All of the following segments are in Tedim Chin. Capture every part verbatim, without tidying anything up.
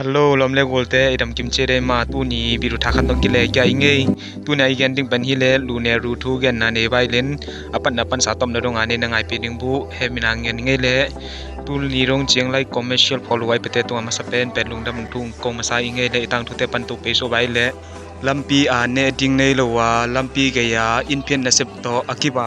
Hello lawm le gulte, i dam kim cia dei ma? Tuni video thakhat dong kile kia i ngei. Tuni a i gen ding pen hi le Luneru thu genna nei vai len, a patna pansa tawmna donga nei na ngaipih ding buh hemina ngen ngei le. Tuni dong ciang like, comment, share, follow vai pete tunga masa pen pen lungdam thu ko masa i ngei le, i tangthute pan tu pei so vai le. Lampi a neh ding nei lo a, lampi gei a in phiat nasep tawh a kiba,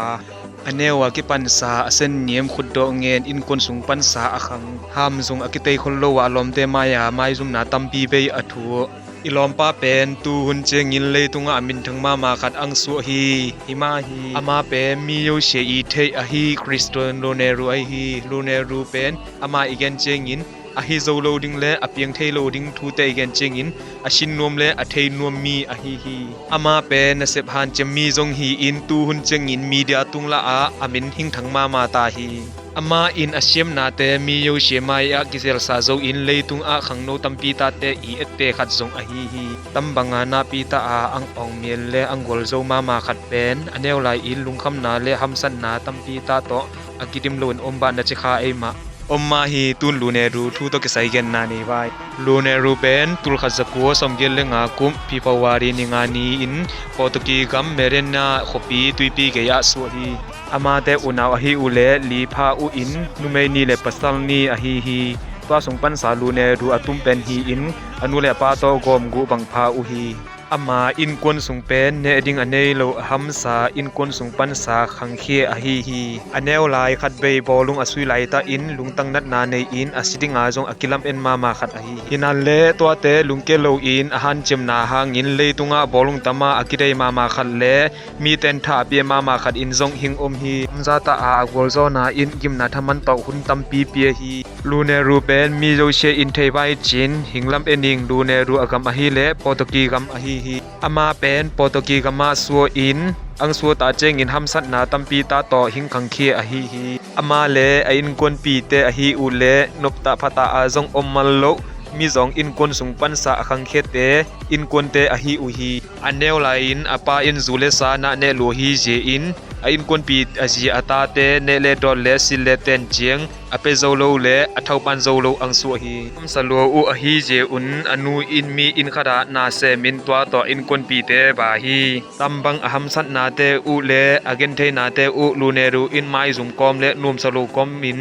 a neu a kipansa, a sen niam khutdawh ngen, innkuan sung pansa a khang, ham zung a kitei khol lo a, a lawmte mai-a maizumna tampi vei a thu. I lawmpa pen tuhun ciangin leitungah a minthang mahmah khat ang suah hi. Himah hi ama pen mi yosia i theih ahi Christian Luneru ahi hi. Luneru pen ama i gen ciangin a hi zo lo ding le a piang thei lo ding thute i gen ciangin a sin nuam le a thei nuam mi ahi hi. Ama pen nasep hanciam mi zong hi-in tuhun ciangin media tunglah ah a min hingthang mahmah ta hi. Amah in a siamnate mi yosia mai-ah kizelsa zo in leitung ah khangno tampi tate i ette khat zong ahi hi. Tambanga nahpi ta a ang awng mial le ang gual zo mahmah khat pen a neu lai in lungkhamna le hamsatna tampi ta tawh a kidim loin om bah na cikha ei mah. Om mah hi. Tun Luneru thu tawh kisai genna nei vai. Luneru pen tulkhat zakua sawmgiat le nga kum February ni nga ni-in Portugal gam Madeira khuapi tuipi gei ah suah hi. Amate unau ahi uh le li pha uh in numei ni le pasal ni ahi hi. Tua sung pansa Luneru a tum pen hi-in a nu le a pa tawh gawm guh bang pha uh hi. Ama innkuan sung pen neh ding a nei lo a hamsa innkuan sung pansa khangkhia ahi hi. A neu lai khat bei bawlung a sui laitah in lungtang natna nei-in a si dinga zong a kilam en mahmah khat ahi hi. Hinan le tuate lungkia loin a hanciamna hangin leitungah bawlung tama a kidei mahmah khat le miten tha a pia mahmah khat in zong hing om hi. Hamza ta a a gualzawhna in gimna thaman tawh hun tampi pia hi. Luneru pen mi zosia in thei vai cin hinglam ening. Luneru a gam ahi le Portugal gam ahi hi. Ama pen Portugal gam ah suah in ang suah ta ciangin hamsatna tampi ta tawh hing khangkhia ahi hi. Ama le a innkuanpite ahi uh le noptah phatah a zong om mal loh mizawng innkuan sung pansa a khangkhiate innkuante ahi uh hi. A neu lai-in a pa in zu le sa nah neh lua hi zia in a innkuanpi a zi a tate neh le dawt le sil le ten ciang a pia zo lo le a thaupan zo lo ang suah hi. Hamsa lua uh ahi zia un a nu in mi inn khatah na semin tua tawh innkuanpite ba hi. Tambang a hamsatnate uh le a gentheinate uh Luneru in maizum kawm le nuamsa lo kawmin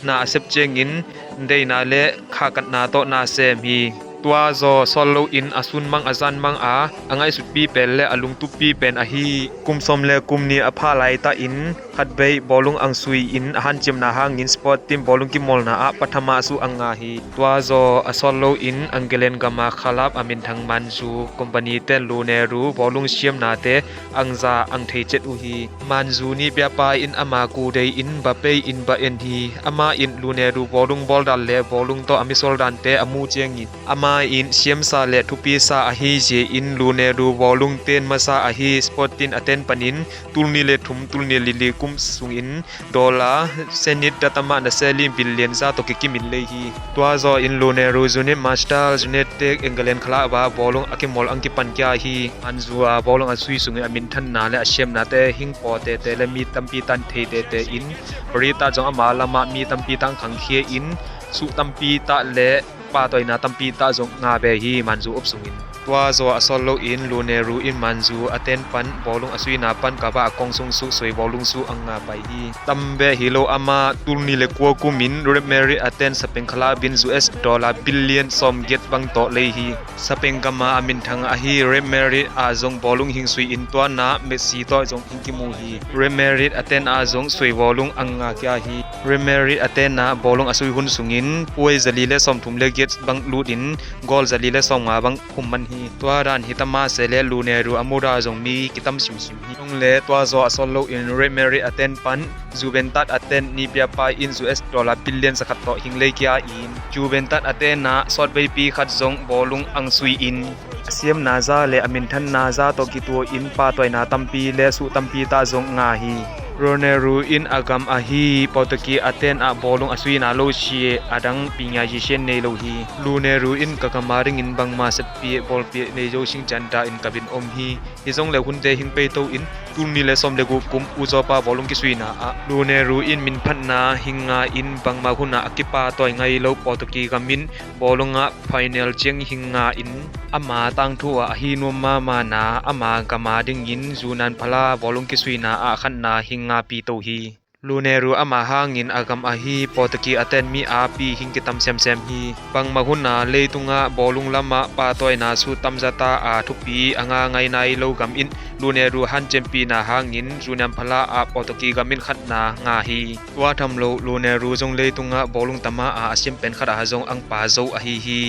na a sep ciangin deina le khahkatna tawh na sem hi. Tua zaw sawt loin a sunmang a zanmang a a ngaihsutpi pen le a lungtuppi pen ahi. Kum sawm le kum ni a pha laitah in khat bei bawlung ang sui in a hanciamna hangin sport team bawlung kimawlna ah pathama suh ang nga hi. Tua zaw a sawt loin Angelen gama khalap a minthang Manzu company ten Luneru bawlung siamnate ang za ang thei cet uh hi. Manzu ni piapa in ama kudei in ba pei in ba en hi. Ama in Luneru bawlung bawldan le bawlung tawh a misawl dante a mu ciangin ama in siamsa le thupisa ahi zia in Luneru bawlung ten masa ahi sport team a ten panin tulni le thum tulni le li kum sungin dollar senit datama na seli billion za tawh kikimin lei hi. Tua zaw in Luneru Zunit Master Zunit tek England khalak ba bawlung a kimawl ang kipan kia hi. Manzu a bawlung a sui sungin a minthanna le a siamnate hing pawtete le mi tampi tan theitete in Rita zong ama lamah mi tampi tang khangkhia in suh tampi tah le pahtawi na tampi tah zong nga ve hi Manzu op sungin. Tua zaw a sawt loin Luneru in Manzu a ten pan bawlung a suina pan kaba a kong sung suh sui bawlung suh ang nga pai hi. Tam ve hi lo ama tulni le kua kumin Real Madrid a ten sapeng khalak bin U S dollar billion sawmgiat bang tawh lei hi. Sapeng gama a minthang ahi Real Madrid a zong bawlung hing sui in tuana Messi tawh zong hing kimu hi. Real Madrid a ten a zong sui bawlung ang nga kia hi. Real Madrid a ten a bawlung a sui hun sungin puai zali le sawmthum le giat bang lut in goal zali le sawmnga bang phum man hi. Tua dan hi tama se le Luneru a muda zong mi kitam simsim hi. Zong le tua zaw a sawt loin Real Madrid a ten pan Juventus a ten ni piapa in U S dollar billion zakhat tawh hing lei kia in Juventus a ten a sawt veipi khat zong bawlung ang sui in a siamna za le a minthanna za tawh kituah in pahtawi na tampi le suh tampi tah zong nga hi. Luneru in a gam ahi Portugal a ten ah bawlung a suina lo si a dang pingia zisian nei lo hi. Luneru in ka gama ringin bangma seppi bawlpi nei zo sing cianda in ka bin om hi. Hi zong le hunte hing peito in Tul nih le sawm le guk kum U Zawpa bawlung kisuina ah Lu Nehru in minphatna hing nga in bangmah hunah a kipahtawi ngai lo Portugal gam in bawlung ah final ciang hing nga in ama tangthu ah a hi nuam mahmahna ama gam a dingin Zu Nan Phala bawlung kisuina ah a khatna hing nga pito hi. Lu Nehru ama hangin a gam ahi Portugal a ten mi a pi hing kitam semsem hi. Bangmah hunah leitungah bawlung lamah pahtawina suh tamzata a thupi a nga ngai nai lo gam in Lu Nehru hanciampihna hangin Zu Nan Phala ah Portugal gam in khatna nga hi. Tua tham lo Lu Nehru zong leitungah bawlung tama a a siam pen khat ah zong ang pa zo ahi hi.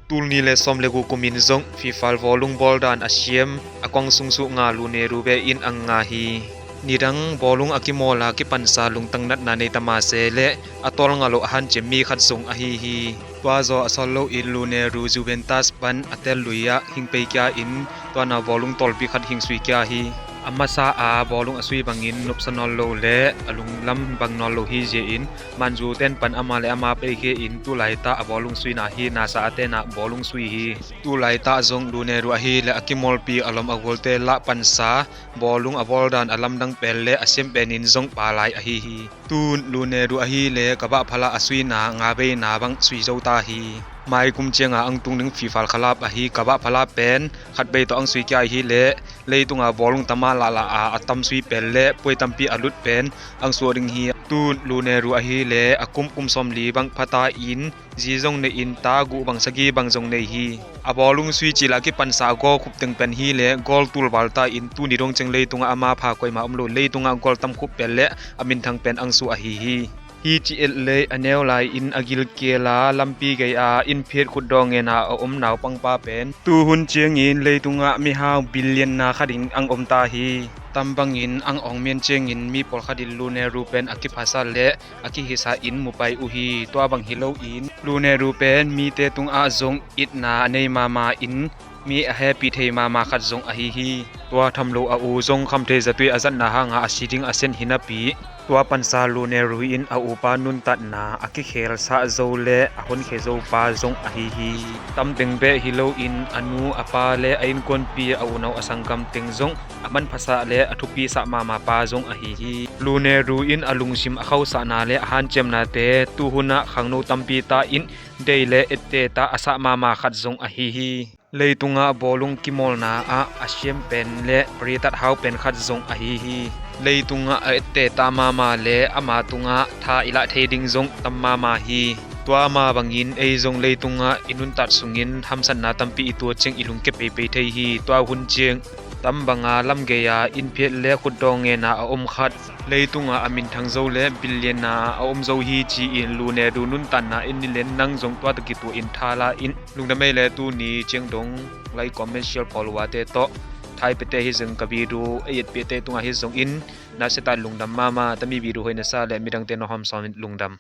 Tul nih le sawm le guk kum in zong FIFA bawlung bawldan a siam a kong sungsuh nga Lu Nehru ve in ang nga hi. Nidang bawlung a kimawl a kipansa lungtang natna nei tama se le a tawl nga lo a hanciam mi khat zong ahi hi. Tua zaw a sawl lo in Lu Nehru Juventus pan a tel lui ah hing pei kia in tua na bawlung tawlpi khat hing sui kia hi. A masa a bawlung a sui bangin nopsa nawn lo le a lunglam bang nawn lo hi zia in Manzu ten pan ama le ama pei khia in tu laitah a bawlung suina hi nasa a tenah bawlung sui hi. Tu laitah zong Lu Nehru ahi le a kimawlpi a lom a gulte lah pansa bawlung a bawldan a lamdang pen le a siam penin zong pa lai ahi hi. Tun Lu Nehru ahi le Kabah Phala a suina nga veina bang sui zo ta hi. Mai kum cianga ang tung ding FIFA khalap ahi Kabah Phala pen khat vei tawh ang sui kia ahi le leitunga bawlung tama lahlah a a tam sui pen le puai tampi a lut pen ang suah ding hi. Tun Lu Nehru ahi le a kum kum sawmli bang phata in zi zong nei in ta guh bang sagi bang zong nei hi. A bawlung sui cil a kipansa a gawl khup teng pen hi le gawl tul val ta in tuni dong ceng leitungah ama pha koima om lo leitungah gawl tam khup pen le a minthang pen ang suah ahi hi. Hi ci et le a neu lai in a gilkial a lampi gei a in phiat khutdawng ngen a a om naupangpa pen tuhun ciangin leitungah mihau billion na khat in ang om ta hi. Tam bangin ang ong mian ciangin mi pawlkhat in Lu Nehru pen a kiphasa le a kihisa in mupai uh hi. Tua bang hi loin Lu Nehru pen mite tungah zong itna a nei mama in mi a hehpih thei mama khat zong ahi hi. Tua tham lo a u zong khamthei zatui a zatna hanga a si ding a sen hi napi tua pansa Lu Nehru in a upa nuntatna a kikhelsa zo le a honkhia zo pa zong ahi hi. Tam teng beh hi loin a nu a pa le a innkuanpi a unau a sanggam teng zong a manphasa le a thupisah mama pa zong ahi hi. Lu Nehru in a lungsim a khosahna le a hanciamnate tuhunah khangno tampi ta in dei le etteta a sah mama khat zong ahi hi. Leitungah bawlung kimawlna ah a siam pen le paritat hau pen khat zong ahi hi. Leitungah a etteta mama le ama tungah tha i lah thei ding zong tam mama hi. Tua ma bangin ei zong leitungah i nuntat sungin hamsatna tampi i tuat ciang i lungkia peipei thei hi. Tua hun ciang tam banga lamgei a in phiat le khutdawng ngen a a om khat leitungah a minthang zo le billion a a om zo hi ci-in Lu Nehru nuntatna in ni len nang zong tua tawh kituah in thala in lungdam ei le tuni ciang dong like comment share follow ate tawh thaipiate hi zong ka video ei etpiate tungah hi zongin na seta lungdam mama tami video hoih na sa le midangte na hawm sawm lungdam.